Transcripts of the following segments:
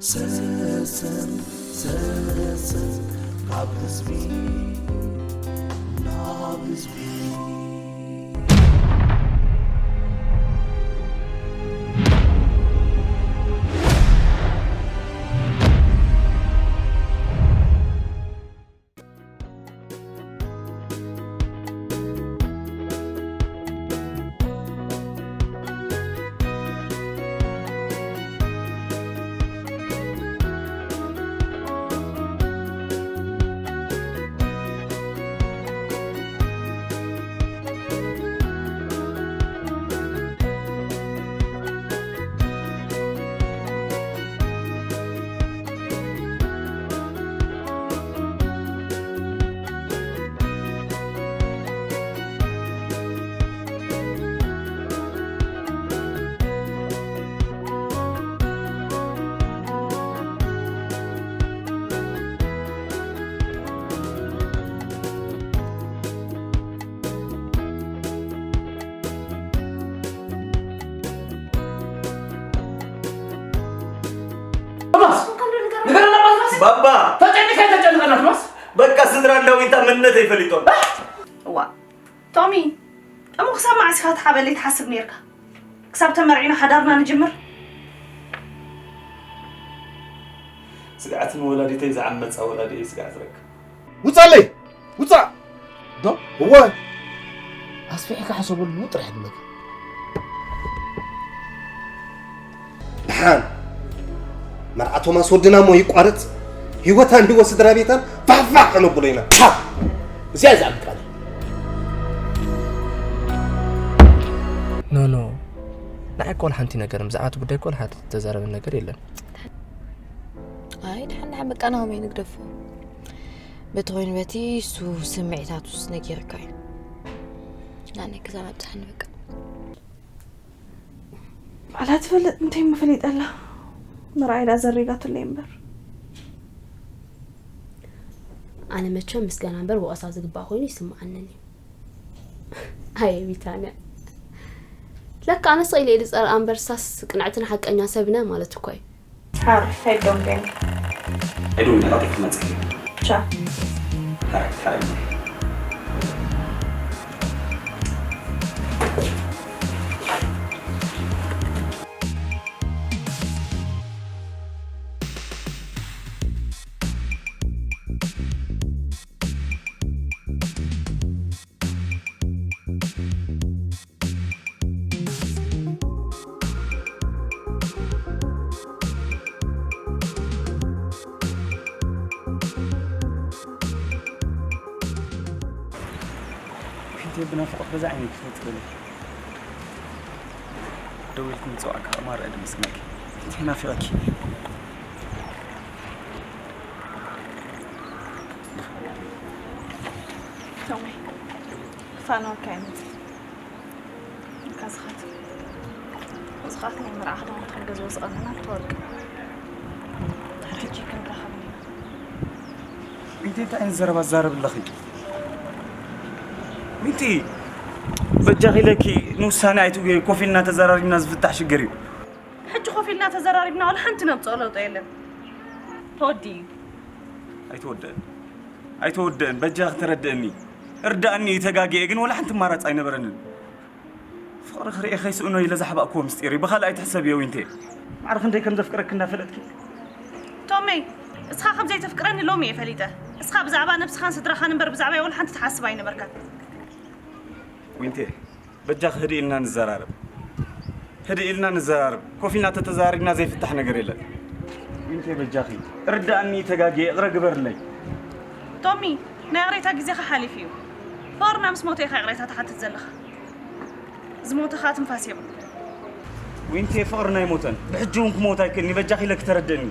ሰሰን ሰሰን ካብ ህዝቢ ናብ ህዝቢ። ቶማስ፣ ንገረና ባባ። ተጨንቀ ተጨንቀና ቶማስ። በቃ ስድራ እንዳዊንታ መንነተይ ፈሊጦም። እዋ ቶሚ፣ እሞ ክሳብ መዓስ ኢኻ ትሓበለይ ትሓስብ ነይርካ? ክሳብ ተመርዒና ሓዳርና ንጅምር? ስግኣት ንወላዲተይ ዝዓመጻ ወላዲ እየ ስግኣት ረክብ። ውጻለይ! ውጻእ! ዶ? እወ! ኣስፊሕካ ሕሰበሉ ጥራሕ ድመጽእ። ደሓን መርዓ ቶማስ ወድና እሞ ይቋረጽ፣ ህይወታን ህይወት ስድራ ቤታን ፋሕፋሕ ከነብሎ ኢና። ፓ! እዚኣ እዛ ቃል። ኖ፣ ኖ። ንዓይ እኮ ወላ ሓንቲ ነገር፣ ብዛዕባ እቲ ጉዳይ እኮ ወላ ሓንቲ ዝተዛረበ ነገር የለን። ኣይ፣ ደሓን፣ ደሓን፣ በቃ ናሆም ንግደፎ። በቲ ኮይኑ በቲ እሱ ስምዒታቱስ ነጊርካ እዩ። ናነ ክዛን ኣብጽሓኒ በቃ። ባዕላ ትፈልጥ እንታይ መፈሊጠላ። ምርኣይ ዳ ዘሪጋትለይ እምበር። ኣነ መቸም ምስጋና እምበር ወቐሳ ዝግባእ ኮይኑ ይስምዓንን እዩ። ኣየ ቢታንያ። ለካ ኣነስ ኢለ ኢለ ዝጸርኣ እምበርሳስ ቅንዕትን ሓቀኛ ሰብነ ማለት እኮ እዩ። ሓር፣ ሄዶም ገን። ሄዶም ገን፣ ኣጥፍ መጽእ። ቻ። ሓር፣ ሓር። ፊቴ ብናፍቆት በዛ ዓይነት ይፈጥረኒ። ደዊልኩ ምጽዋዕካ ማርያ ድምስናኪ። ፊቴ ናፊቐኪ። ቶሚ፣ ክፋነወካ እየ መጽእ። እንካ ዝኻት፣ ዝኻት ናይ መርዓ ክዳውንቲ ክንገዝኦ ዝቐነና ተወርቂ። ድሕሪ ሕጂ ክንራኸብ ኢና። ሚቲ፣ እንታይ ዓይነት ዘረባ ትዛረቢ ኣለኺ? ሚቲ፣ በጃኺ ኢለኪ ንውሳኔ ኣይትውገይ፣ ኮፍ ኢልና ተዘራሪብና ዝፍታሕ ሽግር እዩ። ሕጂ ኮፍ ኢልና ተዘራሪብና ዋላ ሓንቲ ነምጽኦ ለውጢ የለን። ተወዲኡ እዩ። ኣይተወደእን። ኣይተወደእን። በጃኺ ተረድእኒ። እርዳእኒ፣ ተጋግየ ግን ዋላ ሓንቲ ኣማራጺ ኣይነበረንን። ፍቕሪ ክርኢ ከይስእኖ ኢለ ዝሓባእክዎ ምስጢር እዩ። ብኻልእ ኣይትሕሰብዮ ዊንቴ። ማዕረ ክንደይ ከም ዘፍቅረኪ እናፈለጥኪ። ቶመይ፣ እስኻ ከም ዘይተፍቅረኒ ሎሚ እየ ፈሊጠ። እስኻ ብዛዕባ ነብስኻን ስድራኻን እምበር ብዛዕባይ ዋላ ሓንቲ ትሓስብ ኣይነበርካን። ዊንቴ፣ በጃኺ ህድእ ኢልና ንዘራረብ። ህድእ ኢልና ንዘራረብ። ኮፍ ኢልና ተተዛሪብና ዘይፍታሕ ነገር የለን። ዊንቴ በጃኺ ርዳእኒ፣ ተጋግየ፣ ይቕረ ግበርለይ። ቶሚ፣ ናይ ይቕሬታ ግዜኻ ሓሊፉ እዩ። ፍቕርና ምስ ሞተ ኢኻ ይቕሬታ ትሓትት ዘለኻ። ዝሞተ ኸኣ ትንፋስ የብሉን። ዊንቴ ፍቕርና ኣይሞተን። ብሕጂ እውን ክሞት ኣይክእልን እዩ። በጃኺ ኢለኪ ተረድእኒ።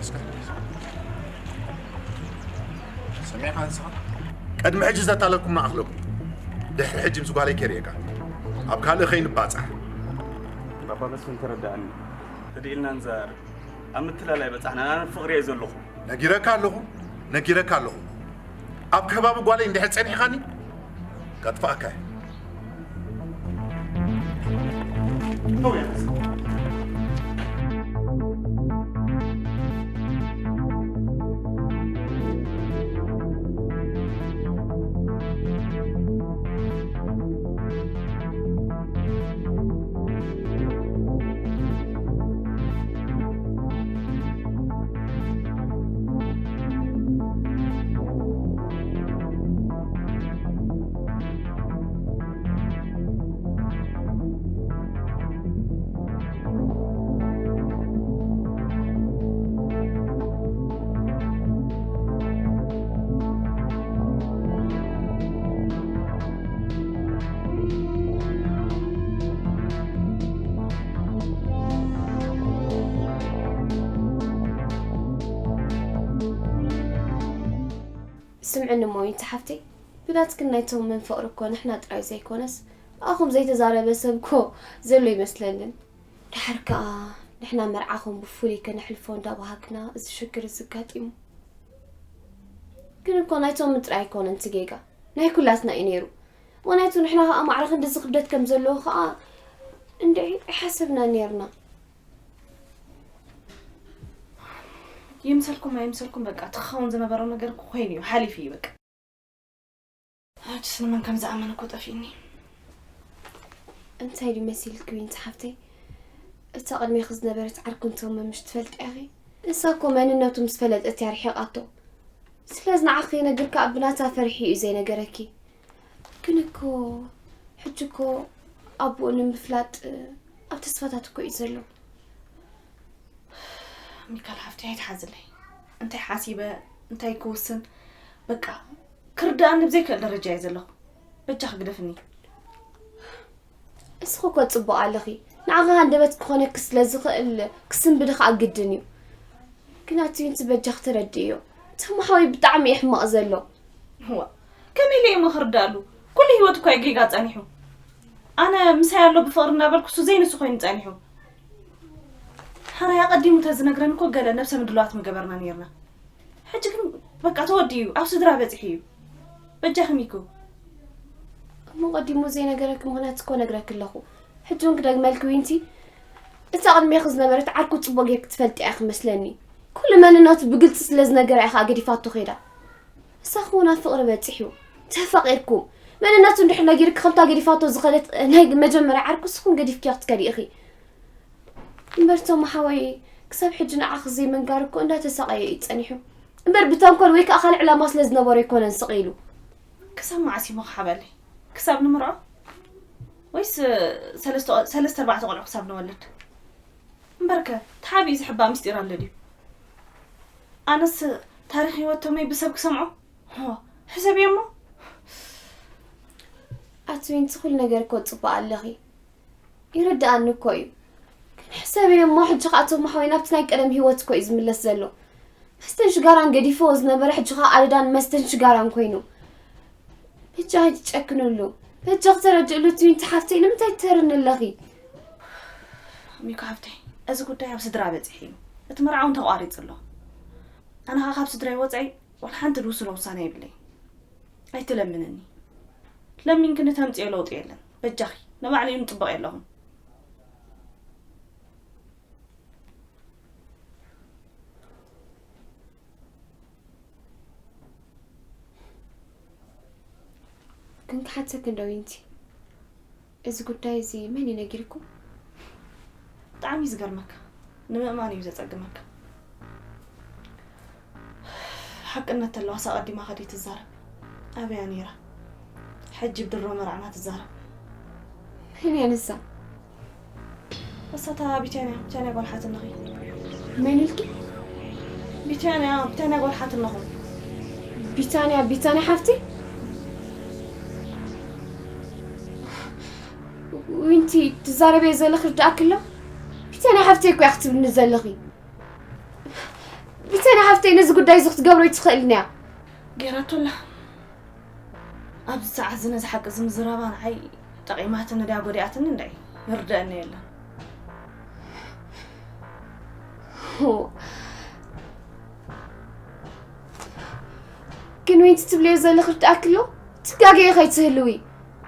እስከ። ሰሚዕካ ንስኻ? ቅድሚ ሕጂ ዘታለልኩምና ኣኽለኩም። ድሕሪ ሕጂ ምስ ጓለይ ከርእየካ። ኣብ ካልእ ከይንባጻሕ። ባባ መስፍን ተረዳእኒ። ህድእ ኢልና ንዘራረብ። ኣብ ምትላል ኣይበጻሕናን። ኣነ ፍቕሪ እየ ዘለኹ። ነጊረካ ኣለኹ። ነጊረካ ኣለኹ። ኣብ ከባቢ ጓለይ እንድሕር ጸኒሕካኒ፣ ከጥፍኣካ እየ። ስምዕኒ እሞ ዊንቲ ሓፍተይ፣ ብናትክን ናይ ተወመን ፍቕሪ እኮ ንሕና ጥራይ ዘይኮነስ፣ ንኣኹም ዘይተዛረበ ሰብ እኮ ዘሎ ይመስለንን። ደሓር ከኣ ንሕና መርዓኹም ብፍሉይ ከነሕልፎ እንዳበሃግና እዚ ሽግር እዚ ኣጋጢሙ። ግን እኮ ናይ ተወመን ጥራይ ኣይኮነን እቲ ጌጋ፣ ናይ ኩላትና እዩ ነይሩ። ምኽንያቱ ንሕና ከኣ ማዕረ ክንድዚ ክብደት ከም ዘለዎ ከኣ እንድዒ ኣይሓሰብናን ነይርና። ይምሰልኩም ኣይምሰልኩም፣ በቃ፣ እቲ ክኸውን ዝነበሮ ነገር እኮ ኮይኑ እዩ፣ ሓሊፉ እዩ፣ በቃ። ሕጅስ ንመን ከም ዝኣምን እኮ ጠፊእኒ። እንታይ ድዩ መሲልኪ ዊንቲ ሓፍተይ? እታ ቅድሜኺ ዝነበረት ዓርኩ እንተወመ ምሽ ትፈልጢ ኢኺ? ንሳ እኮ መንነቱ ምስ ፈለጠት እያ ርሒቓቶ። ስለዚ ንዓኺ ክነግር ከኣ ብናታ ፈሪሑ እዩ ዘይነገረኪ። ግን እኮ፣ ሕጂ እኮ ኣቦኡ ንምፍላጥ ኣብ ተስፋታት እኮ እዩ ዘሎ። ሚካል ሓፍተይ ኣይትሓዝለይ። እንታይ ሓሲበ፣ እንታይ ክውስን፣ በቃ፣ ክርድኣኒ ብዘይክእል ደረጃ እየ ዘለኹ። በጃኺ ግደፍኒ። እስኺ እኮ ጽቡቕ ኣለኺ። ንዓኺ ሃንደበት ክኾነኪ ስለ ዝኽእል ክስንብዲ ከኣ ግድን እዩ። ግን ኣቲ ዊንቲ በጃኺ ተረድእዮ። ተማሓወይ ብጣዕሚ እዩ ሕማቕ ዘሎ። እዋ፣ ከመይ ኢለ እየ እሞ ክርድኣሉ? ኩሉ ህይወት እኮ እዩ ጌጋ ጸኒሑ። ኣነ ምሳይ ኣሎ ብፍቕሪ እናበልኩ እሱ ዘይንሱ ኮይኑ ጸኒሑ። ሓራይ ኣቐዲሙ እንተዝነግረኒ እኮ ገለ ነብሰ ምድላዋት ምገበርና ነይርና። ሕጂ ግን በቃ ተወዲኡ፣ ኣብ ስድራ በጺሑ እዩ። በጃኺ ሚኩ። እሞ ቀዲሙ ዘይነገረኪ ምኽንያት እኮ ነግረኪ ኣለኹ። ሕጂ እውን ክደግመልኪ ዊንቲ፣ እታ ቅድሜኺ ዝነበረት ዓርኩ ጽቡቕ ጌርኪ ትፈልጥያ ኢኺ መስለኒ። ኩሉ መንነቱ ብግልጺ ስለ ዝነገራ ኢኻ ገዲፋቶ ኸይዳ። ንሳኺ እውን ኣብ ፍቕሪ በጺሑ። ተፋቒርኩም። መንነቱ እንድሕር ነጊርኪ ከምታ ገዲፋቶ ዝኸደት ናይ መጀመርያ ዓርኩ ንስኹን ገዲፍክዮ ክትከዲ ኢኺ። እምበር ቶም ሓወይ ክሳብ ሕጂ ንዓኺ ዘይምንጋር እኮ እንዳተሳቐየ እዩ ጸኒሑ። እምበር ብተንኮል ወይ ከኣ ካልእ ዕላማ ስለ ዝነበሮ ኣይኮነን ስቕ ኢሉ። ክሳብ መዓስ እዩ መኽሓበለይ? ክሳብ ንምርዖ? ወይስ ሰለስተ ሰለስተ ኣርባዕተ ቆልዑ ክሳብ ንወልድ? እምበርከ ተሓቢኡ ዝሕባእ ምስጢር ኣሎ ድዩ? ኣነስ ታሪኽ ህይወት ተመይ ብሰብ ክሰምዖ? ሆ፣ ሕሰብዮ እሞ። ኣቲ ዊንቲ ኩሉ ነገር እኮ ጽቡቕ ኣለኺ። ይርድኣኒ እኮ እዩ። ግን ሕሰብዮ እሞ ሕጂ ከኣ ቶም ሓወይ ናብቲ ናይ ቀደም ህይወት እኮ እዩ ዝምለስ ዘሎ። መስተን ሽጋራን ገዲፍዎ ዝነበረ ሕጂ ከኣ ኣደዳን መስተን ሽጋራን ኮይኑ። በጃኺ ትጨክንሉ። በጃኺ ተረድእሉ እቲ ዊንቲ ሓፍተይ ንምንታይ ትተርኒ ኣለኺ? ሚኮ ሓፍተይ፣ እዚ ጉዳይ ኣብ ስድራ በጺሑ እዩ። እቲ መርዓ እውን ተቋሪጹ ኣሎ። ኣነ ከኣ ካብ ስድራይ ወጻኢ ዋላ ሓንቲ ዝውስኖ ውሳነ የብለይ። ኣይትለምንኒ። ለሚንክኒ ተምጽዮ ለውጢ የለን። በጃኺ፣ ንባዕለይ ንጥበቕ የለኹም። ግን ክሓተኪ እንዶ ዊንቲ፣ እዚ ጉዳይ እዚ መን እዩ ነጊርኩም? ብጣዕሚ እዩ ዝገርመካ። ንምእማን እዩ ዘጸግመካ። ሓቅነት ተለዋስ ኣቐዲማ ከደይ ትዛረብ? ኣበያ ነይራ? ሕጂ ብድሮ መርዓና ትዛረብ? መን እያ ንሳ? እሳታ ቢታንያ፣ ቢታንያ ጓል ሓትነኺ። መን ኢልኪ? ቢታንያ፣ ቢታንያ ጓል ሓትነኹም። ቢታንያ፣ ቢታንያ ሓፍቲ? ዊንቲ፣ ትዛረበዮ ዘለኺ ርድኣኪ ኣሎ? ቢታንያ ሓፍተይ እኮ እያ ክትብልኒ ዘለኺ። ቢታንያ ሓፍተይ ነዚ ጉዳይ እዚ ክትገብሮ ኣይትኽእልን እያ። ገይራቶ ኣላ። ኣብዚ ሰዓት እዚ ነዚ ሓቂ እዚ ምዝራባ ንዓይ ጠቒማትኒ ድያ ጎዲኣትኒ እንድዒ ይርድኣኒ የለን። ግን ዊንቲ ትብልዮ ዘለኺ ርድኣኪ ኣሎ? ትጋገዪ ከይትህልዊ።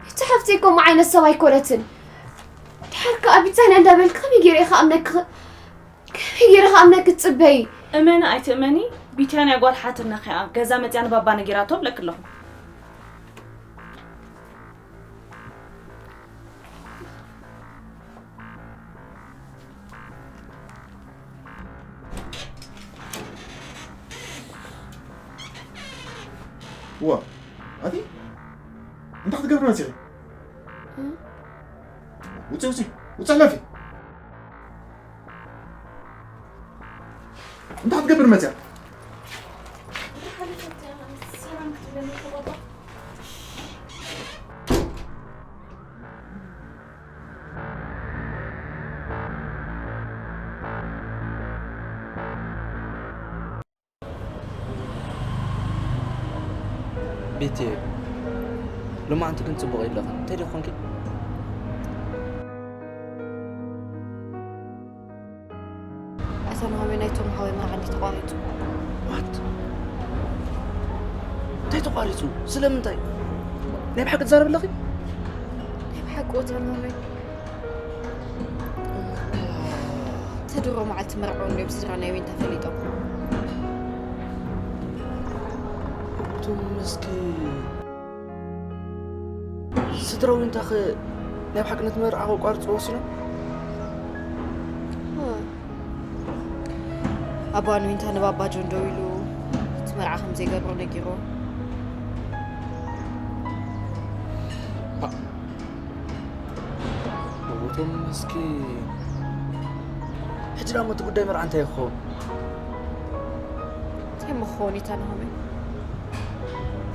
እታ ሓፍተይ ከምኡ ዓይነት ሰብ ኣይኮነትን። ድሓር ከኣ ቢታንያ እንዳበልኪ ከመይ ገይረ እየ ክኣምነኪ? ከመይ ገይረ ክኣምነኪ ትጽበዪ? እመኒ ኣይትእመኒ፣ ቢታንያ ጓል ሓትነኺ እያ። ገዛ መጽያ ንባባ ነጊራቶ እብለኪ ኣለኹ። እዋ፣ ኣቲ እንታይ ክትገብሪ መፂኺ? ውፂ፣ ውፂ፣ ውፂ፣ ሓላፊ። እንታይ ክትገብር መፅያ? ቤቲ፣ ሎማዓንቲ ግን ጽቡቕ የለኽን። እንታይ ደኣ ኾንኪ? ኣታ ናሆመይ፣ ናይ ቶም ሓወይ መርዓ እንዲ ተቋሪጹ። ዋት? እንታይ ተቋሪጹ? ስለምንታይ? ናይ ብሓቂ ትዛረቢ ኣለኺ? ናይ ብሓቂ ወተር ናሆመይ። ተድሮ መዓልቲ መርዓኡ እንድዮም ስድራ ናይ ዊንታ ፈሊጦም። ቶም መስኪን። ስድራ ዊንታኸ ናይ ብሓቂ ነቲ መርዓ ከቋርጽዎ ወሲኖም? እወ። ኣቦኣ ንዊንታ ንባባ ጆን ደዊሉ እቲ መርዓ ከም ዘይገብሮ ነጊርዎ። እቶም መስኪን። ሕጂ ደኣ እቲ ጉዳይ መርዓ እንታይ ክኸውን? እንታይ እሞ ክኸውን እዩ እታ ናሆመይ?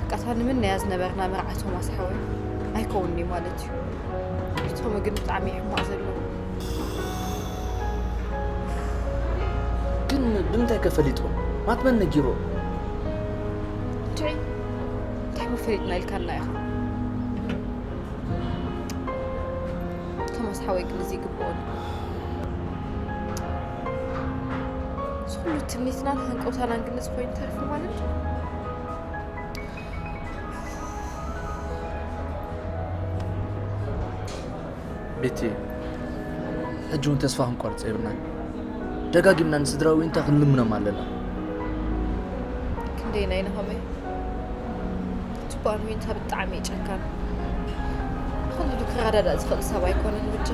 በቃ እታ ንምነያ ዝነበርና መርዓ ቶማስ ሓወይ ኣይከውንን'ዩ ማለት እዩ። ቶሚ ግን ብጣዕሚ እዩ ሕማቕ ዘሎ። ግን ብምንታይ ከ ፈሊጥዎ? ማት መን ነጊርዎ? እንድዒ እንታይ እሞ ፈሊጥና ኢልካና ኢኻ? ቶማስ ሓወይ ግን እዚ ይግብኦ ድዩ? እዚ ኩሉ ትምኒትናን ሃንቀውታናን ግን እዚ ኮይኑ ተሪፉ ማለት እዩ? ቤቲ፣ ሕጂ እውን ተስፋ ክንቆርጽ የብልናን። ደጋጊምና ንስድራ ዊንታ ክንልምኖም ኣለና። ክንደይ ናይ ናሆመይ? እቲ ጓል ዊንታ ብጣዕሚ እዩ ጨካን። ንኹሉ ክረዳዳእ ዝኽእል ሰብ ኣይኮነን ብቻ።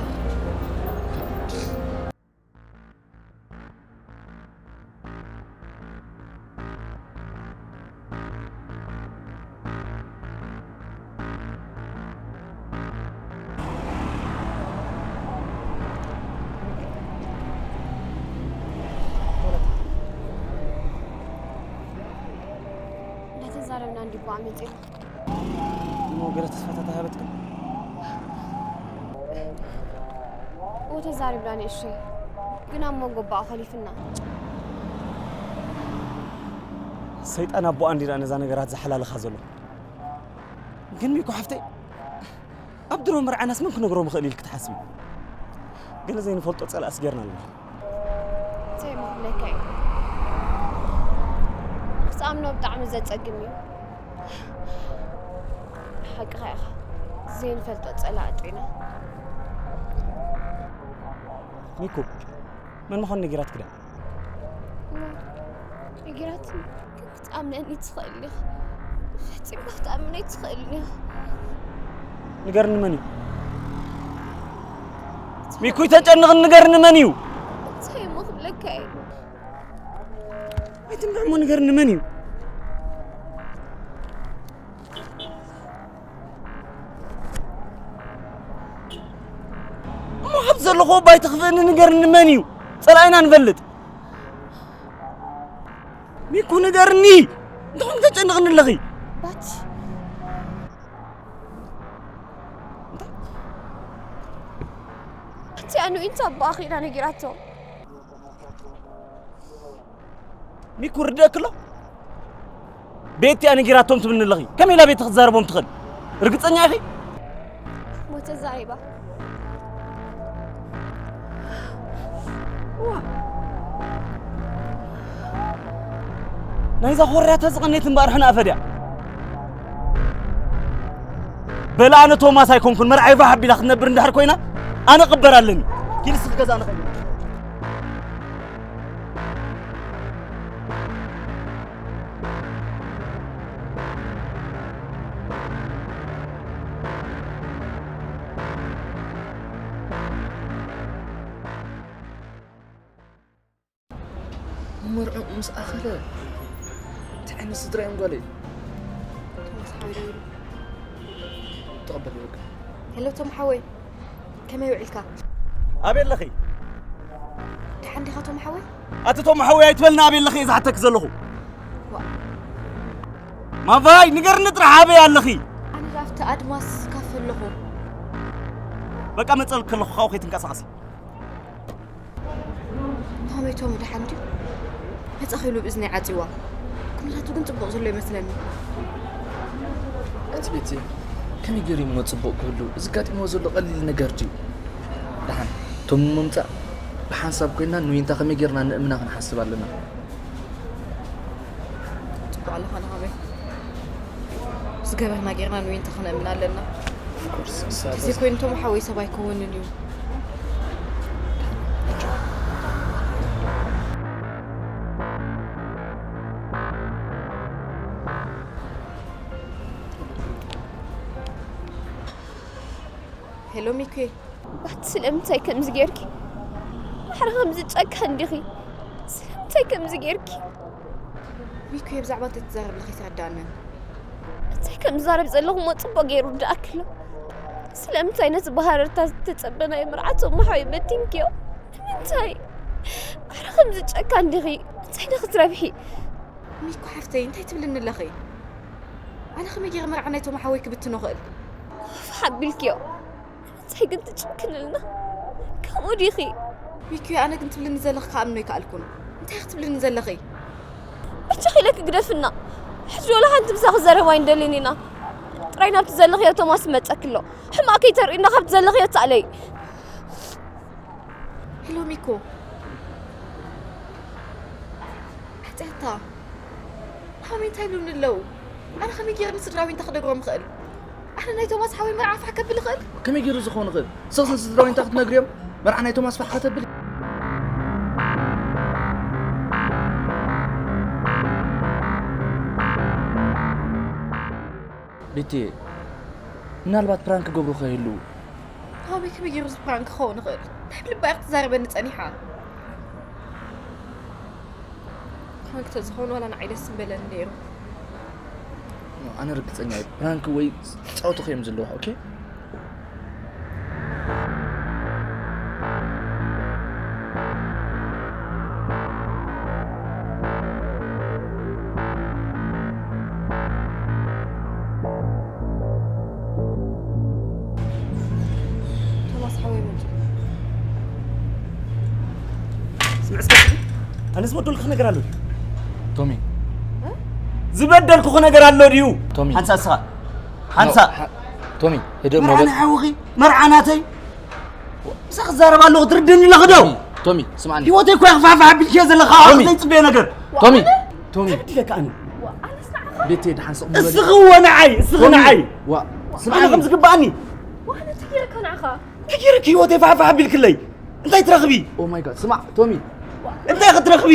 እንዳተዛረብና እንዲቦ ኣመፂና። እሞ ገለ ተስፋታት ኣይሃበትክን? እወ ተዛሪብና ንእሽተይ፣ ግን ኣብ መንጎ ኣቦኣ ኮሊፍና። ሰይጣን ኣቦኣ እንዲዳ ነዛ ነገራት ዝሓላልኻ ዘሎ። ግን ሚኮ ሓፍተይ፣ ኣብ ድሮ መርዓናስ መን ክነግሮም ይኽእል ኢልኪ ትሓስቢ? ገለ ዘይንፈልጦ ጸላእስ ጌርና ኣለና። እንታይ እሞ ክብለካ እዩ? ክትኣምኖ ብጣዕሚ ዘጸግም እዩ። ሓቅኻ ኢኻ። ዘይንፈልጦ ጸላእ ኣጥሪና። ሚኩ፣ መን ምዃኑ ነጊራትኪ ድያ? እወ፣ ነጊራትኒ። ግን ክትኣምነኒ ትኽእል ኢኻ። ፈጺምካ ክትኣምነኒ ኣይትኽእልን ኢኻ። ንገርኒ መን እዩ? ሚኩ፣ ኣይተጨንቕኒ፣ ንገርኒ መን እዩ? እንታይ እሞ ክብለካ እየ? ኣይትምንዕ እሞ ንገርኒ መን እዩ? እሞ ካብ ዘለኹ እባ ኣይትኽፍእኒ፣ ንገርኒ መን እዩ? ጸላኢና ንፈልጥ። ሚኩ ንገርኒ። እንታይ ተጨንቕኒ ኣለኺ? ባቲ። እንታይ? እቲ ኣኑ ኢንታ ኣቦኣ ኺዳ ነጊራቶ። ሚኩ ርደእክ ኣሎ? ቤቲ ኣነ ጌራቶም ትብልኒ ኣለኺ። ከመይ ኢላ ቤቲ ክትዛረቦም ትኽእል? ርግጸኛ ኢኺ? ሞተ ዛይባ። ዋ። ናይዛ ኮርያታ ዝቐነየት እምበኣር ሕና ኣፈድያ። በላ ኣነ ቶማስ ኣይኮንኩን፣ መርዓይ ፋሕ ኣቢላ ክትነብር እንድሕር ኮይና፣ ኣነ ቅበር ኣለኒ። ኪድ እስኺ ገዛ ንኸይድ። መርዕኡ ምስ ኣኸለ፣ እንታይ ዓይነት ስድራ እዮም ጓለይ? ቶማስ ሓወይ ደዊሉ። ተቐበል በቃ። ሄሎ ቶም ሓወይ፣ ከመይ ውዒልካ? ኣበይ ኣለኺ? ደሓን ዲኻ ቶም ሓወይ? ኣቲ ቶም ሓወይ ኣይትበልና፣ ኣበይ ኣለኺ እየ ዝሓተኪ ዘለኹ። ዋ። ማቫይ ንገርኒ ጥራሕ ኣበይ ኣለኺ? ኣነ ደኣ ኣብቲ ኣድማስ ካፈ ኣለኹ። በቃ መጸልኪ ኣለኹ፣ ካብኡ ከይትንቀሳቐሲ። ናሆመይ ቶም ደሓን ድዩ? መጻኺ ኢሉ ብእዝነይ ዓጺዋ። ኩነታቱ ግን ጽቡቕ ዘሎ ይመስለኒ። እቲ ቤት ከመይ ገይሩ እሞ ጽቡቕ ክህሉ? እዚ ጋጢምዎ ዘሎ ቀሊል ነገር ድዩ? ደሓን፣ ቶም ምምጻእ ብሓንሳብ ኮይንና ንዊንታ ከመይ ገይርና ንእምና ክንሓስብ ኣለና። ጽቡቕ ኣለኻ ንሃመይ። ዝገበርና ጌርና ንዊንታ ክነእምና ኣለና። Of course፣ ንሳ ተዘይ ኮይኑ ቶም ሓወይ ሰብ ኣይከውንን እዩ። ሄሎ ሚኩ። ባቲ ስለምንታይ ከምዚ ጌርኪ? ማሕረ ከምዚ ጨካን ዲኺ? ስለምንታይ ከምዚ ጌርኪ? ሚኩ ብዛዕባ እንታይ ትዛረብ ኣለኺ ኣይተረዳእንን። እንታይ ከም ዝዛረብ ዘለኹ እሞ ጽቡቕ ገይሩ ይርድኣኪ ኣሎ። ስለምንታይ ነቲ ብሃረርታ ዝተጸበናዮ መርዓ ቶም ሓወይ በቲንክዮ? ንምንታይ? ማሕረ ከምዚ ጨካን ዲኺ? እንታይ ዶ ክትረብሒ? ሚኩ ሓፍተይ እንታይ ትብልኒ ኣለኺ? ኣነ ከመይ ገይረ መርዓ ናይ ቶም ሓወይ ክብትኖ ክእል? ኮፍ ሓቢልክዮ። ንምንታይ ግን ትጭክንልና? ከምኡ ዲኺ? ሚኩ ኣነ ግን ትብልኒ ዘለኺ ክኣምኖ ኣይከኣልኩን። እንታይ ክትብልኒ ዘለኺ? በጃኺ ኢለኪ ግደፍና። ሕጂ ወላ ሓንቲ ምሳኺ ዘረባ ኣይንደልን ኢና። ጥራይ ናብቲ ዘለኽዮ ቶማስ ይመጸኪ ኣሎ። ሕማቕ ከይተርእይና ካብቲ ዘለኽዮ ተኣለይ። ሄሎ ሚኮ። ሕጽያታ። ሃመይ እንታይ ይብሉኒ ኣለዉ? ኣነ ከመይ ገይረ ንስድራ ዊንታ ክነግሮም እኽእል? ኣነ ናይ ቶማስ ሓወይ መርዓ ፋሕ ከብል እኽእል? ከመይ ገይሩ ዝኸውን ይኽእል? ንስኽስ ንስድራ ዊንታ ክትነግርዮም መርዓ ናይ ቶማስ ፋሕ ከተብል? ቤቲ፣ ምናልባት ፕራንክ ክገብሩ ከይህልዉ። ሃመይ ከመይ ገይሩ እዚ ፕራንክ ክኸውን ይኽእል? እንታይ ብልባ እያ ክትዛረበኒ ጸኒሓ? ፕራንክ ተዝኾኑ ዋላ ንዓይ ደስ ምበለኒ ነይሩ። ኣነ ርግጸኛ እየ። ፕራንክ ወይ ጸወታ እዮም ዘለዉ፣ ኦኬ? ቶማስ ሓወይ መጡ። ስምዕ እስከ፣ ኣነስ ዝበደልኩኺ ነገር ኣሎ ድዩ? ቶሚ። እ? ዝበደልኩኺ ነገር ኣሎ ድዩ? ቶሚ። ሓንሳ እስኻ። ሓንሳ። ኖ፣ ሓ-፣ ቶሚ፣ ህድእ እሞ መርዓ በል። ናይ ሓውኺ፣ መርዓ ናተይ። ምሳኺ ክዛረብ ኣለኹ፣ ትርድእኒ ኣለኺ ዶ? ቶሚ፣ ቶሚ፣ ስምዓኒ። ህይወተይ እኮ ኢኻ ፋሕፋሕ ኣቢልክዮ ዘለኻ፣ ቶሚ። ዘይጽበዮ ነገር። ቶሚ፣ ቶሚ። እንታይ በዲለካ ኣነ? ቤቴ፣ ደሓን ስቕ በል። እስኺ እወ ንዓይ፣ እስኺ ቶሚ፣ ንዓይ። ዋ፣ ኣነ ስምዓኒ። ከም ዝግባኣኒ። ዋ፣ እንታይ ገይረካ ንዓኻ? እንታይ ገይረኪ ህይወተይ ፋሕፋሕ ኣቢልክለይ? እንታይ ትረኽቢ? ኦ ማይ ጋድ፣ ስማዕ ቶሚ። እንታይ ክትረኽቢ?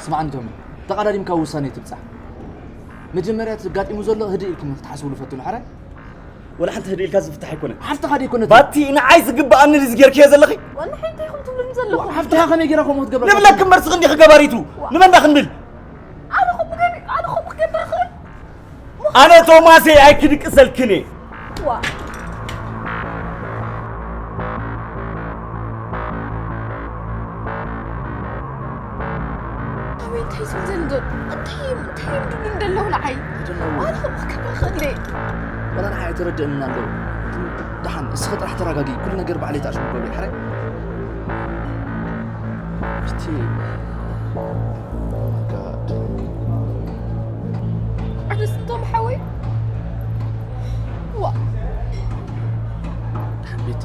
ስማዕኒ ቶሚ፣ ተቐዳዲምካ ውሳኔ ትብጻሕ። መጀመርያ እቲ ጋጢሙ ዘሎ ህድእ ኢልኩም ክትሓስብሉ ፈትኑ፣ ሕራይ? ወላ ሓንቲ ህድእ ኢልካ ዝፍታሕ ኣይኮነን። ሓፍትኻ ደይኮነት? ባቲ ንዓይ ዝግብኣኒ ድዩ ዝጌርክዮ ዘለኺ? ዋና ሓይ እንታይ ኢኹም ትብሉኒ ዘለኹም? ሓፍትኻ ከመይ ጌራ ከምኡ ክትገብራ? ንብለኪ እምበር ስኺ እንዲኺ ገባሪቱ። ዋ። ንመን ዳ ክንብል? ኣነ ኹም ገቢ-፣ ኣነ ኹም ክገብር እኽእል? ኣነ ቶማሰይ ኣይክድቅሰልክን እየ። ዋ። ኣበይ እንታይ ዝብል ዘሎ? እንታይ፣ እንታይ እዮም ዝብሉ እንደለዉ ንዓይ? I don't know። ኣነ ከምኡ ክገብር እኽእል እየ። ወላ ንዓይ ኣይተረድእንን ኣሎ። ግን ደሓን፣ እስኺ ጥራሕ ተረጋጊ። ኩሉ ነገር ባዕለይ ተኣሽሙ ገብረ፣ ሕራይ? እስቲ፣ oh my God። ኣነስ እንቶም ሓወይ። ዋ። ደሓን ቤቲ፣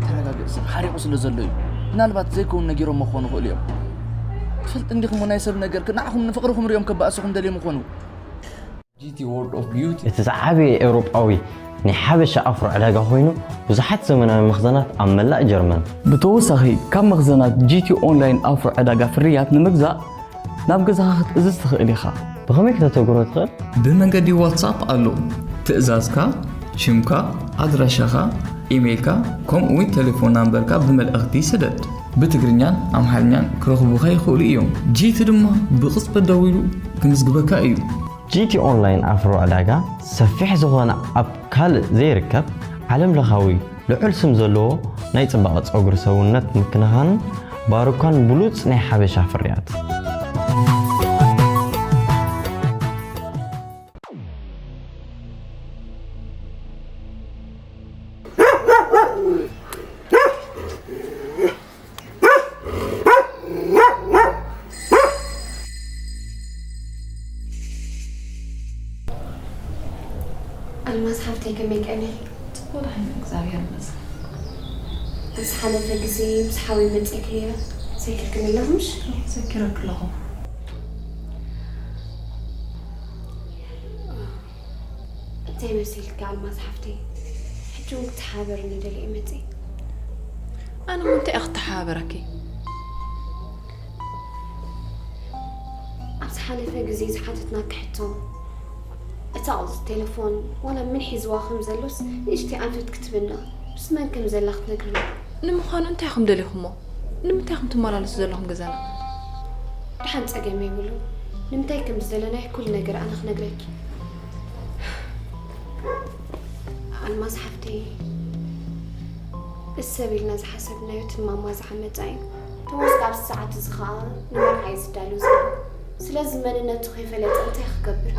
ተረጋግእ። ሰብ ሓሪቑ ስለ ዘሎ እዩ። ምናልባት ዘይከውን ነጊሮሞ ክኾኑ ይኽእሉ እዮም። ትፈልጥ እንዲኹም ናይ ሰብ ነገር፣ ንዓኹም ንፍቕርኹም ሪኦም ከባእሱኹም ደልዮም ይኾኑ። ጂ ቲ World of Beauty እቲ ዝዓበየ ኤውሮጳዊ ናይ ሓበሻ ኣፍሮ ዕዳጋ ኮይኑ፣ ብዙሓት ዘመናዊ መኽዘናት ኣብ መላእ ጀርመን። ብተወሳኺ፣ ካብ መኽዘናት ጂ ቲ ኦንላይን ኣፍሮ ዕዳጋ ፍርያት ንምግዛእ ናብ ገዛኻ ክትእዝዝ ትኽእል ኢኻ። ብኸመይ ክተተግብሮ ትኽእል? ብመንገዲ ዋትሳፕ ኣሎ። ትእዛዝካ፣ ሽምካ፣ ኣድራሻኻ፣ ኢሜይልካ፣ ከምኡ'ውን ቴሌፎን ናምበርካ ብመልእኽቲ ስደድ። ብትግርኛን ኣምሓርኛን ክረኽቡኻ ይኽእሉ እዮም። ጂ ቲ ድማ ብቕጽበት ደዊሉ ክምዝግበካ እዩ። ጂ ቲ ኦንላይን ኣፍሮ ዕዳጋ ሰፊሕ ዝኾነ ኣብ ካልእ ዘይርከብ ዓለም ለኻዊ ልዑል ስም ዘለዎ ናይ ጽባቐ ጸጉሪ ሰውነት ምክንኻንን ባሩካን ብሉጽ ናይ ሓበሻ ፍርያት። ኣልማዝ ሓፍተይ ከመይ ቀኒኺ? ጽቡቕ ደሓን እግዚኣብሔር ይመስገን። ኣብ ዝሓለፈ ግዜ ምስ ሓወይ መጺእክዮ ዘይክርክኒ ኣለኹ ምሽ? ዘኪረክ ኣለኹ። እንታይ መሲልኪ ኣልማዝ ሓፍተይ? ሕጂ እውን ክትሓበርኒ ደልየ መጺእ። ኣነ እውን እንታይ እየ ክተሓባበረኪ? ኣብ ዝሓለፈ ግዜ ዝሓተትናኪ ሕቶ፣ እታ ቁጽሪ ቴሌፎን ዋላ መን ሒዝዋ ከም ዘሎስ ንእሽተይ ኣንፈት ክትብና፣ ምስ መን ከም ዘላ ክትነግርና። ንምዃኑ እንታይ ኢኹም ደሊኹሞ? ንምንታይ ኢኹም ትመላለሱ ዘለኹም ገዛና? ደሓን ጸገም የብሉን። ንምንታይ ከም ዝደለናይ ኩሉ ነገር ኣነ ክነግረኪ። ኣልማዝ ሓፍተይ፣ እሰብ ኢልና ዝሓሰብናዮ ትማማ ዝዓመጻ እዩ። ተመስገን ኣብዚ ሰዓት እዚ ኸኣ ንመርዓ እዩ ዝዳሎ ዘሎ። ስለዚ መንነቱ ከይፈለጠ እንታይ ክገብር?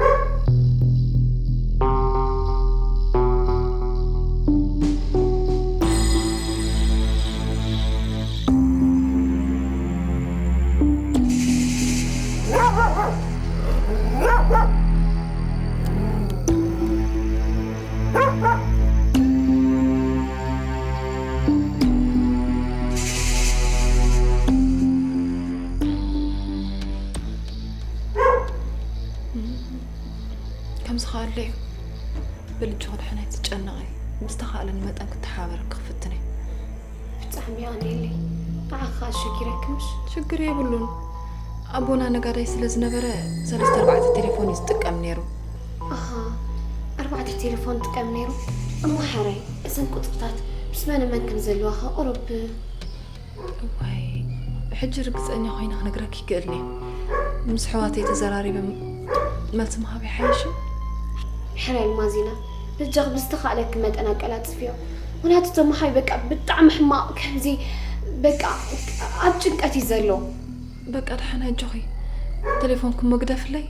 ከምዚ ከኣለ እዩ። በሊ ኣጆኺ ደሓን ኣይትጨነቒ። ብዝተኻእለኒ መጠን ክተሓባበረኪ ክፍትን እየ። ብጣዕሚ የቐንየለይ። ንዓኺ ከኣ ኣሸጊረኪ ምሽ? ሽግር የብሉን። ኣቦና ነጋዳይ ስለ ዝነበረ ሰለስተ ኣርባዕተ ቴሌፎን እዩ ዝጥቀም ነይሩ። ኣሃ፣ ኣርባዕተ ቴሌፎን ይጥቀም ነይሩ? እሞ ሕራይ፣ እዘን ቁጽርታት ምስ መን መን ከም ዘለዋ ከ ቁሩብ እዋይ፣ ሕጂ ርግጸኛ ኮይነ ክነግረኪ ይክእል እየ። ምስ ኣሕዋተይ ተዘራሪበ መልሲ ምሃብ ይሓይሽ። ሕራይ ማዚና፣ በጃኺ ብዝተኻእለኪ መጠን ኣቀላጥፍዮ። ምኽንያቱ ተማሃይ በቃ ብጣዕሚ ሕማቕ፣ ከምዚ በቃ ኣብ ጭንቀት እዩ ዘሎ። በቃ ደሓን ኣጆኺ። ቴሌፎንኪ እሞ ግደፍለይ።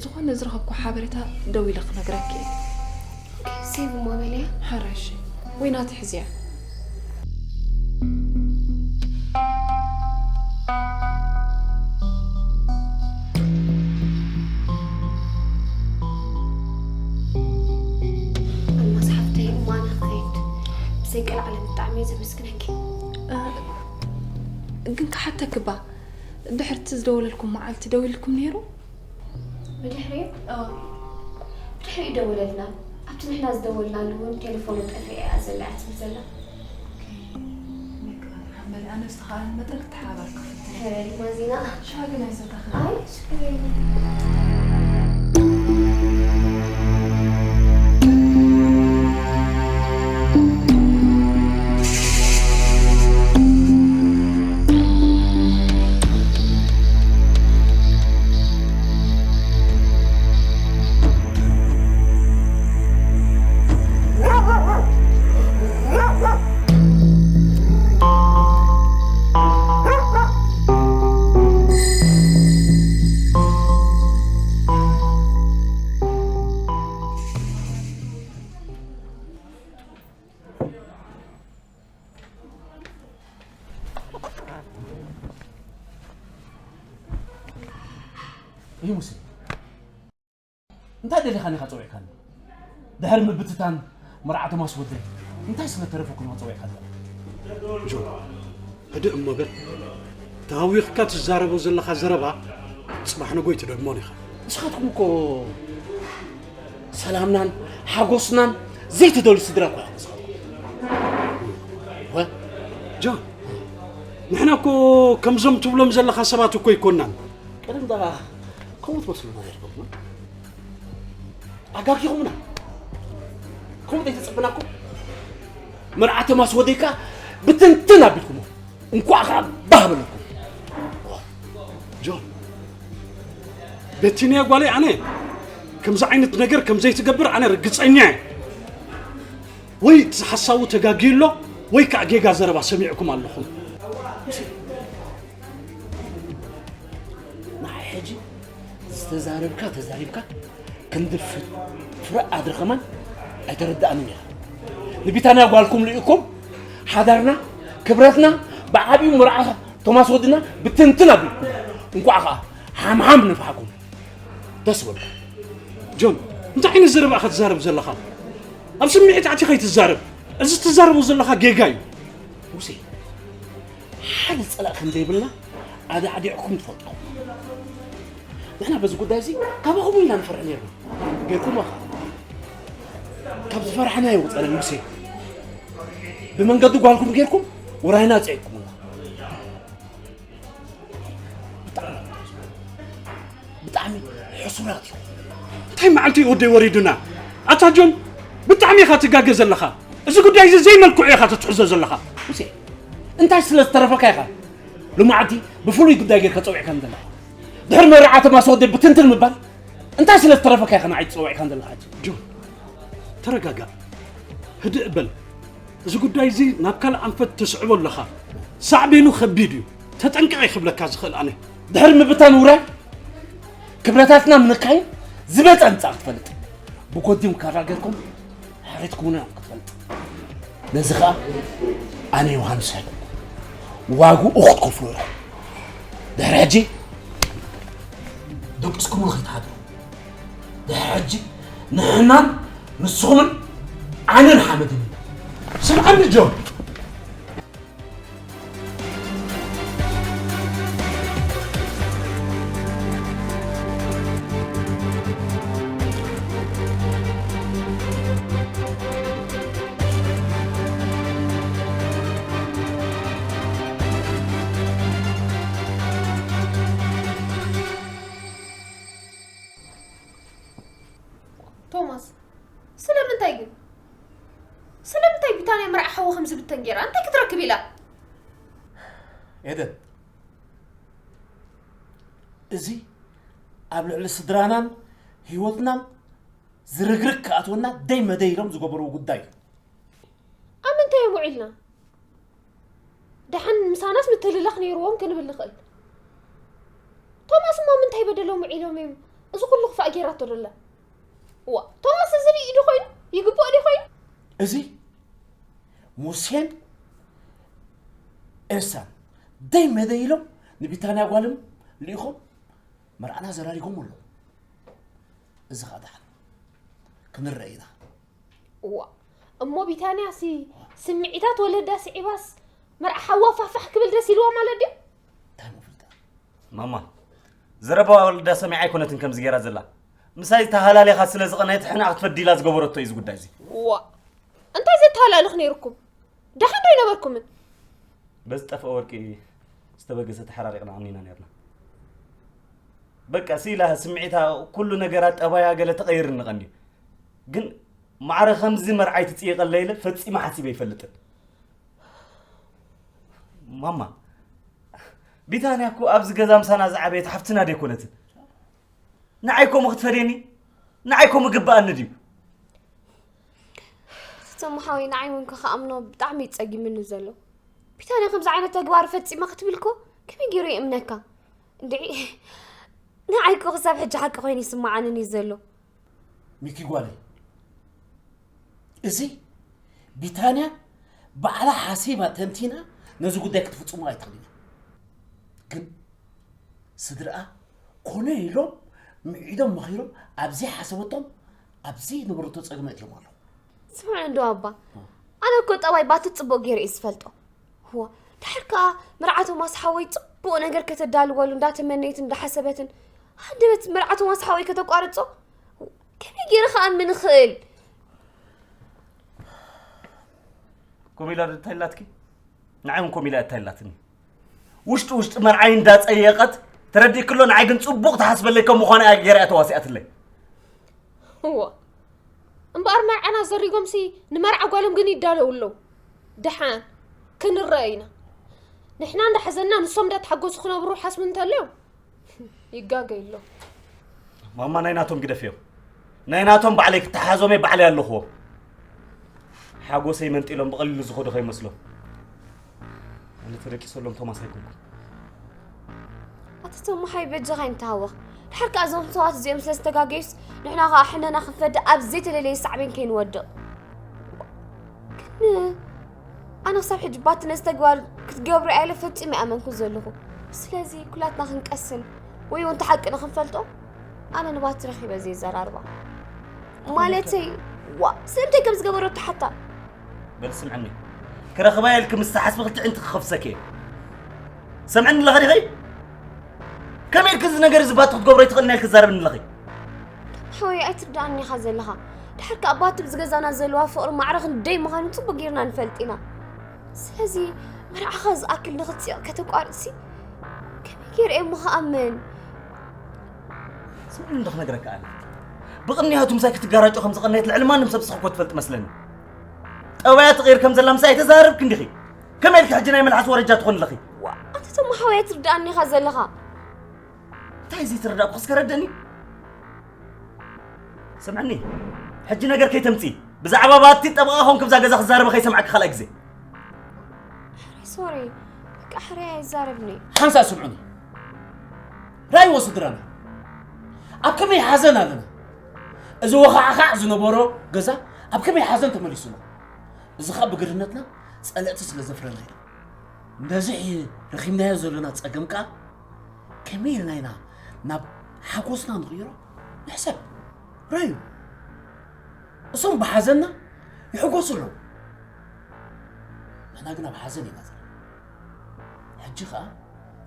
ዝኾነ ዝረኸብኩ ሓበሬታ ደዊለ ክነግረኪ እየ። ኦኬ፣ ሴቭ እሞ በልያ። ሕራይ እሺ። ወይ ናተይ ሕዝያ። ኣልማዝ ሓፍተይ፣ እሞ ኣነ ክኸይድ። ብዘይ ቀልዓለም ብጣዕሚ እየ ዘመስግነኪ። እ፣ ግን ክሓተኪ እባ፣ ድሕርቲ ዝደወለልኩም መዓልቲ ደዊልኩም ነይሩ? ብድሕሪኡ? ኣዎ። ብድሕሪኡ ደወለልና። ኣብቲ ንሕና ዝደወልናሉ እውን ቴሌፎኑ ጠፊኣ እያ ዘላ እያ ትብል ዘላ። ኦኬ። በቃ፣ ሓመል ኣነ ዝተኻእለኒ መጠን ክተሓባበርኪ ክፍትን እየ። ሕራይ ማዚና። ሻሂ ግን ኣይሰተኽን። ኣይ፣ ሽግር የለን። እዩ ሙሴ፣ እንታይ ደሊኻኒ ኢኻ ጸዊዕካኒ? ድሕሪ ምብትታን መርዓ ቶማስ ወደይ እንታይ ስለ ተረፈኩም ኢኻ ጸዊዕካኒ? ጆን፣ ህድእ እሞ በል። ተሃዊኽካ ትዛረቦ ዘለኻ ዘረባ ጽባሕ ንጎይ ትደግሞን ኢኻ። ንስኻትኩም እኮ ሰላምናን ሓጎስናን ዘይትደልዩ ስድራ እኮ ኢኹም ንስኻትኩም። ወ? ጆን፣ ንሕና እኮ ከምዞም ትብሎም ዘለኻ ሰባት እኮ ኣይኮናን። ቀደም ደኣ ከምኡ ትመስሉና ነይርኩም። ኣጋጊኹምና። ከምኡ ዘይተጸበናኩም። መርዓ ቶማስ ወደይካ ብትንትን ኣቢልኩሞ። እንኳዕ ኸዓ ባህ በለኩም። ጆን፣ ቤቲንያ ጓለይ ኣነ ከምዚ ዓይነት ነገር ከም ዘይትገብር ኣነ ርግጸኛ እየ። ወይ እቲ ሓሳቡ ተጋግዩ ኣሎ፣ ወይ ከዓ ጌጋ ዘረባ ሰሚዕኩም ኣለኹም። ንዓይ ሕጂ ዝተዛረብካ ተዛሪብካ ክንዲ ፍ-፣ ፍረ ኣድሪ ከማን ኣይተረድኣንን ኢኻ። ንቢታንያ ጓልኩም ልኢኩም ሓዳርና፣ ክብረትና፣ ብዓቢኡ መርዓ ቶማስ ወድና ብትንትን ኣቢልኩም። እንኳዕ ኸዓ ሓምሓም ነፋሕኩም። ደስ በልኩም። ጆን፣ እንታይ ዓይነት ዘረባ ኢኻ ትዛረብ ዘለኻ? ኣብ ስምዒት ኣቲኻ ኣይትዛረብ። እዚ ትዛረቦ ዘለኻ ጌጋ እዩ። ሙሴ፣ ሓደ ጸላእ ከም ዘይብልና ኣዳዕዲዕኩም ትፈልጡ። ንሕና በዚ ጉዳይ እዚ ካባኹም ኢና ንፈርሕ ነይርና። ጌርኩሞ ኸኣ። ካብ ዝፈራሕናዮ ወጸና ሙሴ። ብመንገዲ ጓልኩም ጌርኩም ውራይና ኣጽዒቅኩምና። ብጣዕሚ ብጣዕሚ ሕሱራት እዩ። እንታይ መዓልቲ እዩ ወደይ ወሪዱና? ኣታ ጆን፣ ብጣዕሚ ኢኻ ትጋገ ዘለኻ። እዚ ጉዳይ እዚ ዘይመልክዑ ኢኻ ትትሕዞ ዘለኻ። ሙሴ፣ እንታይ ስለ ዝተረፈካ ኢኻ ሎማዓንቲ ብፍሉይ ጉዳይ ጌርካ ጸዊዕካኒ ዘለኻ? ድሕሪ መርዓ ቶማስ ወደይ ብትንትን ምባል እንታይ ስለ ዝተረፈካ ኢኻ ንዓይ ትጸውዕካን ዘለኻ ሕጂ? ጆን፣ ተረጋጋእ። ህድእ በል። እዚ ጉዳይ እዚ ናብ ካልእ ኣንፈት ተስዕቦ ኣለኻ። ሳዕቤኑ ከቢድ እዩ። ተጠንቀቕ እየ ክብለካ ዝኽእል ኣነ። ድሕሪ ምብታን ውራይ ክብረታትና ምንካይን ዝበጸ ህንጻ ክትፈልጥ። ብጎዲም ካራ ጌርኩም ሕሪትኩምና ክትፈልጥ። ነዚ ኸኣ ኣነ ዮሃንስ ኣይኮንኩ። ዋግኡ ክትከፍሎ ኢኹም። ድሕሪ ሕጂ ደቂስኩምሉ ከይትሓድሩ። ድሕሪ ሕጂ ንሕናን ንስኹምን ዓንን ሓመድን ኢና። ስምዓኒ ጆን። ቶማስ፣ ስለምንታይ ግን? ስለምንታይ ቢታንያ መርዓ ሓዋ ከም ዝብተን ጌራ? እንታይ ክትረክብ ኢላ? ኤደን፣ እዚ ኣብ ልዕሊ ስድራናን ህይወትናን ዝርግርግ ክኣትወና ደይ መደይ ኢሎም ዝገበርዎ ጉዳይ እዩ። ኣብ ምንታይ እዮም ውዒልና? ደሓን ምሳናስ ምትልላኽ ነይርዎም ክንብል ንኽእል። ቶማስ እሞ ምንታይ በደሎም ውዒሎም እዮም እዚ ኩሉ ክፋእ ጌራቶ ደላ? እዋ፣ ቶማስ እዚ ርኢዩ ዶ ኮይኑ? ይግብኦ ዶ ኮይኑ? እዚ ሙሴን ኤልሳን ደይ መደይ ኢሎም ንቢታንያ ጓልም ልኢኾም መርዓና ዘራሪጎም ኣለዉ። እዚ ኸኣ ደሓን ክንረአ ኢና። እዋ፣ እሞ ቢታንያ ሲ ስምዒታት ወለዳ ስዒባስ መርዓ ሓዋ ፋሕፋሕ ክብል ደስ ኢልዋ ማለት ድዩ? እንታይ እሞ ፍልጠት? ማማ፣ ዘረባ ወለዳ ሰሚዓ ኣይኮነትን ከምዚ ጌራ ዘላ። ምሳይ ተሃላሊኻ ስለ ዝቐነየት ሕና ክትፈዲ ኢላ ዝገበረቶ እዩ እዚ ጉዳይ እዚ። እዋ፣ እንታይ ዘተሃላልኽ ነይርኩም? ደሓን ዶ ኣይነበርኩምን? በዚ ጠፍኦ ወርቂ ዝተበገሰ ተሓራሪቕና ኣምኒና ነርና። በቃ፣ ስኢላ ስምዒታ፣ ኩሉ ነገራ፣ ጠባያ ገለ ተቐይርኒ ቀንዲ። ግን ማዕረ ከምዚ መርዓይ ትጽይቐለይ ኢለ ፈጺመ ሓሲበ ኣይፈልጥን። ማማ፣ ቢታንያ እኮ ኣብዚ ገዛ ምሳና ዝዓበየት ሓፍትና ደይኮነትን። ንዓይ ከምኡ ክትፈድየኒ? ንዓይ ከምኡ ግብኣኒ ድዩ? ተሰማ ሓወይ፣ ንዓይ እውን ክኣምኖ ብጣዕሚ እዩ ጸጊምኒ ዘሎ። ቢታንያ ከምዚ ዓይነት ተግባር ፈጺማ ክትብል እኮ ከመይ ገይሩ ይእምነካ? እንድዒ፣ ንዓይ እኮ ክሳብ ሕጂ ሓቂ ኮይኑ ይስምዓንን እዩ ዘሎ። ሚኪ ጓለይ፣ እዚ ቢታንያ ባዕላ ሓሲባ ተንቲና ነዚ ጉዳይ ክትፍጽሞ ኣይትኽእልን እያ። ግን ስድራኣ ኮነ ኢሎም ምዒዶም መኺሮም ኣብ ዘይሓሰበቶም ኣብ ዘይነበረቶ ጸገም ኣእትዮም ኣለዉ። ስምዕ እንዶ ኣባ፣ ኣነ እኮ ጠባይ ባቲ ጽቡቕ ገይረ እየ ዝፈልጦ። እዋ፣ ድሓር ከኣ መርዓ ቶማስ ሓወይ ጽቡቕ ነገር ከተዳልወሉ እንዳተመነየትን እንዳሓሰበትን፣ ሃንደበት መርዓ ቶማስ ሓወይ ከተቋርጾ ከመይ ገይረ ክኣምን እኽእል? ኮሚላ ዶ እንታይ ኢላትኪ? ንዓይ እውን ኮሚላ እያ እንታይ ኢላትኒ? ውሽጢ ውሽጢ መርዓይ እንዳጸየቐት ተረዲእክሎ፣ ንዓይ ግን ጽቡቕ ትሓስበለይ ከም ምዃኑ እያ ገይራ እያ ተዋሲኣትለይ። እዋ፣ እምበኣር መርዓና ዘሪጎምሲ ንመርዓ ጓሎም ግን ይዳለዉ ኣለዉ። ደሓን ክንረአ ኢና። ንሕና እንዳሓዘንና ንሶም እንዳተሓጎሱ ክነብሩ ሓስቡ እንተልዮም ይጋገዩ ኣለዉ። ማማ፣ ናይ ናቶም ግደፍዮ። ናይ ናቶም ባዕለይ ክተሓዞም እየ፣ ባዕለይ ኣለኹዎ። ሓጎሰይ መንጢሎም ብቐሊሉ ዝኸዱ ከይመስሎም። ኣነ ተደቂሰሎም ቶማስ ኣይኮንኩን። ኣቲ ተማሓይ በጃኻ ኣይንተሃወኽ። ድሓር ከኣ እዞም ሰባት እዚኦም ስለ ዝተጋገዩስ ንሕና ከኣ ሕነና ክንፈዲ ኣብ ዘይተደለየ ሳዕቤን ከይንወድቕ። ግን ኣነ ክሳብ ሕጂ ባቲ ነዚ ተግባር ክትገብሮ እያ ኢለ ፈጺመ ኣይኣመንኩን ዘለኹ። ስለዚ ኩላትና ክንቀስን ወይ እውን እቲ ሓቂ ንኽንፈልጦ ኣነ ንባቲ ረኺበ ዘይዘራርባ። ማለተይ ዋ፣ ስለምንታይ ከም ዝገበረቶ ሓታ? በል ስምዕኒ፣ ክረኽባ ኢልኪ ምስ ትሓስቢ ክልተ ዕንቲ ክኸፍሰኪ እየ። ሰምዕኒ ኣለኻ ዲኺ? ከመይ ኢልኪ እዚ ነገር እዚ ባቲ ክትገብሮ ይትኽእልና ኢልኪ ትዛረብኒ ኣለኺ? ሓወይ፣ ኣይትርድኣኒ ኢኻ ዘለኻ። ድሓር ከኣ ባቲ ብዚ ገዛና ዘለዋ ፍቕሪ ማዕረ ክንደይ ምዃኑ ጽቡቕ ጌርና ንፈልጥ ኢና። ስለዚ መርዓኻ ዝኣክል ንኽጽቕ ከተቋርጽሲ ከመይ ገይረ እየ እሞ ክኣምን? ስምዕኒ እንዶ ክነግረካ ኣነ። ብቕንያቱ ምሳይ ክትጋራጮ ከም ዝቐነየት ልዕሊ ማንም ሰብ ስኽ እኮ ትፈልጥ መስለኒ። ጠባያ ትቕይር ከም ዘላ ምሳይ ኣይተዛረብክን ዲኺ? ከመይ ኢልኪ ሕጂ ናይ መልሓስ ወረጃ ትኾኒ ኣለኺ? ዋ፣ ኣንተ ተማ ሓወይ ኣይትርድኣኒ ኢኻ ዘለኻ። እንታይ ዘይተረዳእኩ እስከ ረደኒ? ስምዕኒ፣ ሕጂ ነገር ከይተምጺ። ብዛዕባ ባቲ ጠበቓ ኾንክ ብዛ ገዛ ክዛረበ ከይሰምዓካ ካልኣይ ግዜ። ሶሪ፣ በቃ ሕራይ ኣይዛረብኒ። ሓንሳእ ስምዑኒ። ራይዎ ስድራና። ኣብ ከመይ ሓዘን ኣለና። እዚ ወኻዕኻዕ ዝነበሮ ገዛ ኣብ ከመይ ሓዘን ተመሊሱና። እዚ ኸኣ ብግርህነትና ጸለእቲ ስለ ዘፍረና እዩ። ነዚ ረኺብናዮ ዘለና ጸገም ከኣ ከመይ ኢልና ኢና ናብ ሓጎስና ንቕይሮ? ንሕሰብ። ራዩ። እሶም ብሓዘንና ይሕጎሱ ኣለዉ። ንሕና ግን ኣብ ሓዘን ኢና ዘለና። ሕጂ ኸኣ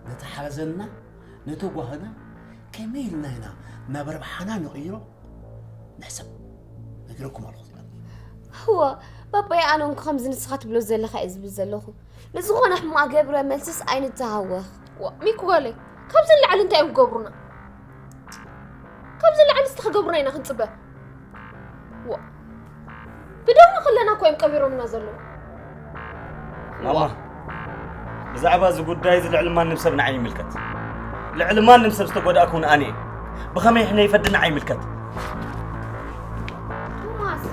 ነቲ ሓዘንና፣ ነቲ ጓህና ከመይ ኢልና ኢና ናብ ረብሓና ንቕይሮ? ንሕሰብ። ነጊረኩም ኣለኹ። እወ፣ ባባየ ኣነ እውን ከምዚ ንስኻ ትብሎ ዘለኻ እየ ዝብል ዘለኹ። ንዝኾነ ሕማቕ ገብረ መልስስ ኣይንተሃወኽ። ዋ፣ ሚኩ ጓለይ፣ ካብዚ ንላዕሊ እንታይ እዮም ክገብሩና? ካብዚ ንላዕሊ እስቲ ክገብሩና ኢና ክንጽበ። ዋ፣ ብደምና ከለና እኮ እዮም ቀቢሮምና ዘለዉ። ማማ፣ ብዛዕባ እዚ ጉዳይ እዚ ልዕሊ ማንም ሰብ ንዓይ ይምልከት። ልዕሊ ማንም ሰብ ዝተጎዳእኩ እውን ኣነ እየ። ብኸመይ ሕነ ይፈዲ ንዓይ ይምልከት። ቶማስ።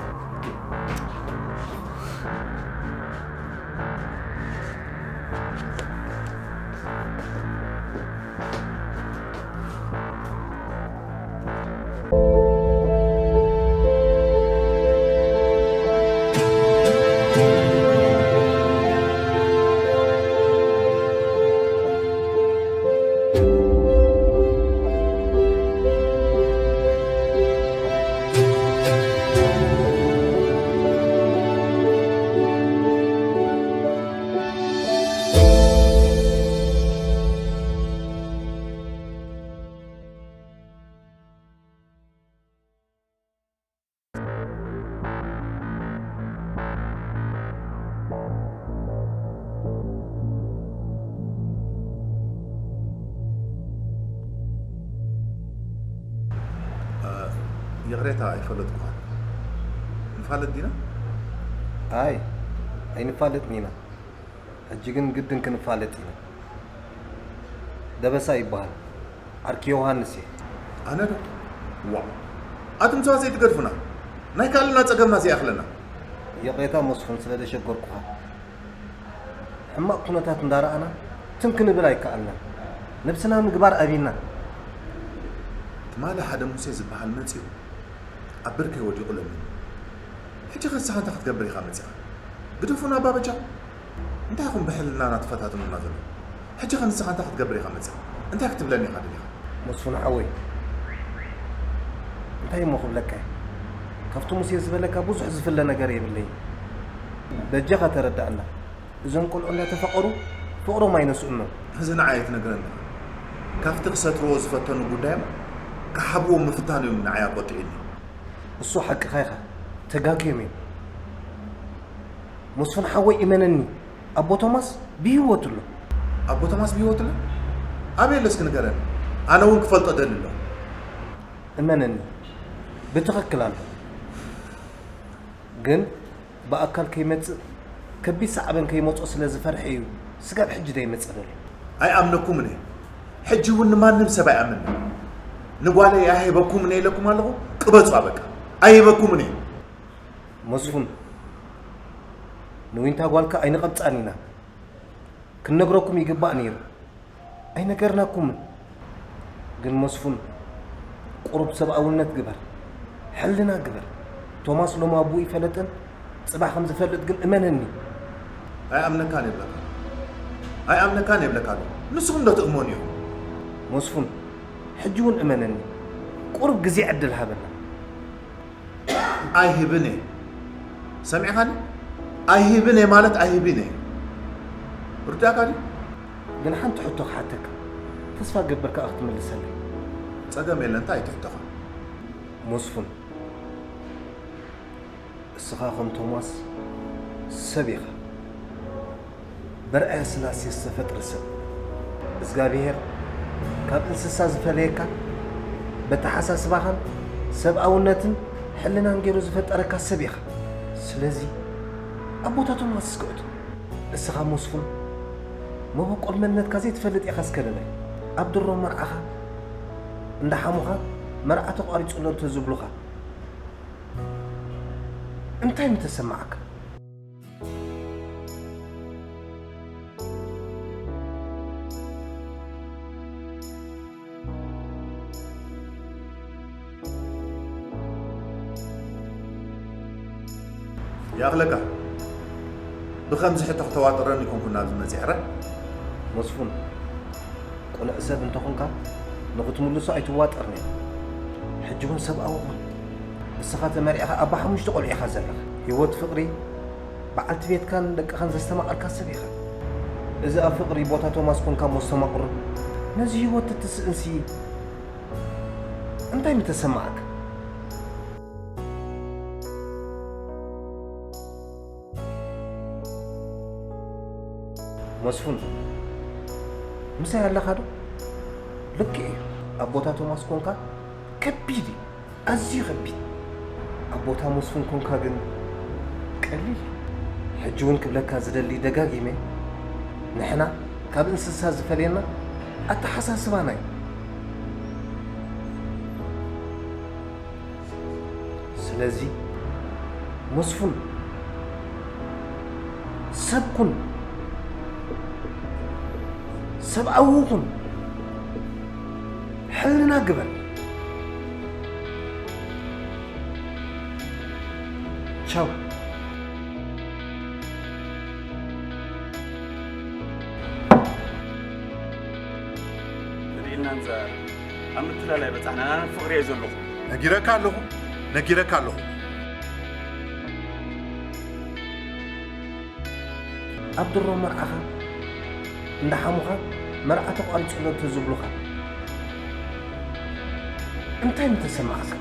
ይቕሬታ ኣይፈለጥኩኻን። ንፋለጥ ዲና? ኣይ ኣይንፋለጥን ኢና። ሕጂ ግን ግድን ክንፋለጥ ኢና። ደበሳ ይበሃል። ዓርኪ ዮሃንስ እየ። ኣነ ዶ? ዋእ! ኣቱም ሰባት ዘይትገድፉና። ናይ ካልእና ጸገምና ዘይኣኽለና። ይቕሬታ መስፍን ስለ ዘሸገርኩኻ። ሕማቕ ኩነታት እንዳረኣና ትም ክንብል ኣይከኣልናን። ነብስና ምግባር ኣቢና። ትማሊ ሓደ ሙሴ ዝበሃል መጺኡ ኣብ ብርከይ ወዲቑ ለሚኑ። ሕጂ ከ ንስኻ እንታይ ክትገብር ኢኻ መጺኻ? ግደፉና ኣባ በጃ። እንታይ ኢኹም ብሕልናና ትፈታትኑና ዘለኹም? ሕጂ ከ ንስኻ እንታይ ክትገብር ኢኻ መጺኻ? እንታይ ክትብለኒ ኢኻ ደሊኻ? መስፍን ሓወይ፣ እንታይ እሞ ክብለካ እየ? ካብቲ ሙሴ ዝበለካ ብዙሕ ዝፍለ ነገር የብለይን። በጃኻ ተረዳእና። እዞም ቆልዑ እንዳተፋቐሩ ፍቕሮም ኣይነስኡን እዮም። እዚ ንዓይ ኣይትነግረኒ። ካብቲ ክሰትርዎ ዝፈተኑ ጉዳዮም ክሓብዎ ምፍታኖም ንዓይ ኣቆጢዑኒ። እሱ ሓቅኻ ኢኻ፣ ተጋግዮም እዮም። መስፍን ሓወይ እመነኒ፣ ኣቦ ቶማስ ብህይወት ኣሎ። ኣቦ ቶማስ ብህይወት ኣሎ? ኣበይ ኣሎ እስኪ ንገረኒ። ኣነ እውን ክፈልጦ እደሊ ኣለኹ። እመነኒ፣ ብትኽክል ኣሎ። ግን ብኣካል ከይመጽእ ከቢድ ሳዕበን ከይመጾ ስለ ዝፈርሐ እዩ ስጋብ ሕጂ ዘይመጸ ዘሎ። ኣይኣምነኩምን እየ። ሕጂ እውን ንማንም ሰብ ኣይኣምንን። ንጓለይ ኣይህበኩምን እየ ኢለኩም ኣለኹ። ቅበጹ በቃ። ኣይህበኩምን እየ። መስፉን፣ ንዊንታ ጓልካ ኣይንቐብጻን ኢና። ክንነግረኩም ይግባእ ነይሩ። ኣይነገርናኩምን። ግን መስፉን፣ ቁሩብ ሰብኣውነት ግበር። ሕልና ግበር። ቶማስ ሎሚ ኣቦኡ ይፈለጠን ጽባሕ ከም ዝፈልጥ ግን እመነኒ። ኣይኣምነካን የብለካ። ኣይኣምነካን የብለካ ኣሎ። ንስኹም ዶ ትእመኑ ኢኹም? መስፉን፣ ሕጂ እውን እመነኒ። ቁሩብ ግዜ ዕድል ሃበና። ኣይህብን እየ። ሰሚዕኻኒ? ኣይህብን እየ ማለት ኣይህብን እየ። ርዳእካ ድዩ? ግን ሓንቲ ሕቶ ክሓተካ፣ ተስፋ ገብር ከኣ ክትምልሰለይ። ጸገም የለን፣ እንታይ ትሕቶኻ? መስፉን፣ እስኻ ከም ቶማስ ሰብ ኢኻ። በርኣያ ስላሴ ዝተፈጥረ ሰብ። እዝጋብሄር ካብ እንስሳ ዝፈለየካ፣ በተሓሳስባኻን ሰብኣውነትን ሕልናን ገይሩ ዝፈጠረካ ሰብ ኢኻ። ስለዚ ኣብ ቦታ ቶማስ እስከ እቶ። እስኻ መስፉን፣ መበቆል መንነትካ ዘይትፈልጥ ኢኻ። እስከ ንበል፣ ኣብ ድሮ መርዓኻ እንዳሓሙኻ መርዓ ተቋሪጹ ኣሎ እንተዝብሉኻ እንታይ ምተሰማዓካ? ይኣኽለካ። ብኸምዚ ሕቶ ክተዋጥረኒ ኮንኩ ናብዚ መጺሐ። መስፉን፣ ቅኑዕ ሰብ እንተኾንካ ንኽትምልሶ ኣይትዋጠር ነይሩ። ሕጂ እውን ሰብኣዊ ኩን። ንስኻ ተመርዒኻ ኣባ ሓሙሽተ ቆልዑ ኢኻ ዘለኻ። ህይወት ፍቕሪ በዓልቲ ቤትካን ደቅኻን ዘስተማቐርካ ሰብ ኢኻ። እዚ ኣብ ፍቕሪ ቦታ ቶማስ ኮንካ እሞ ኣስተማቕሮ። ነዚ ህይወት ትትስእንሲ እንታይ ምተሰማዓካ? መስፉን፣ ምሳይ ኣለኻ ዶ? ልክዕ እዩ። ኣብ ቦታ ቶማስ ኮንካ ከቢድ እዩ፣ ኣዝዩ ከቢድ። ኣብ ቦታ መስፉን ኮንካ ግን ቀሊል እዩ። ሕጂ እውን ክብለካ ዝደሊ ደጋጊመ፣ ንሕና ካብ እንስሳ ዝፈልየና ኣተሓሳስባና እዩ። ስለዚ መስፉን፣ ሰብ ኩን፣ ሰብኣዊ ኩን፣ ሕልና ግበር። ቻው። ርኢልና እንዛ ኣብ ምትላል ኣይበጻሕናን። ኣነ ፍቕሪ እየ ዘለኹ። ነጊረካ ኣለኹ፣ ነጊረካ ኣለኹ። ኣብ ድሮ መርዓኻ እንዳሓሙኻ መርዓ ተቋሪጹ ኣሎ እንተዝብሉኻ እንታይ ምተሰማዓካ?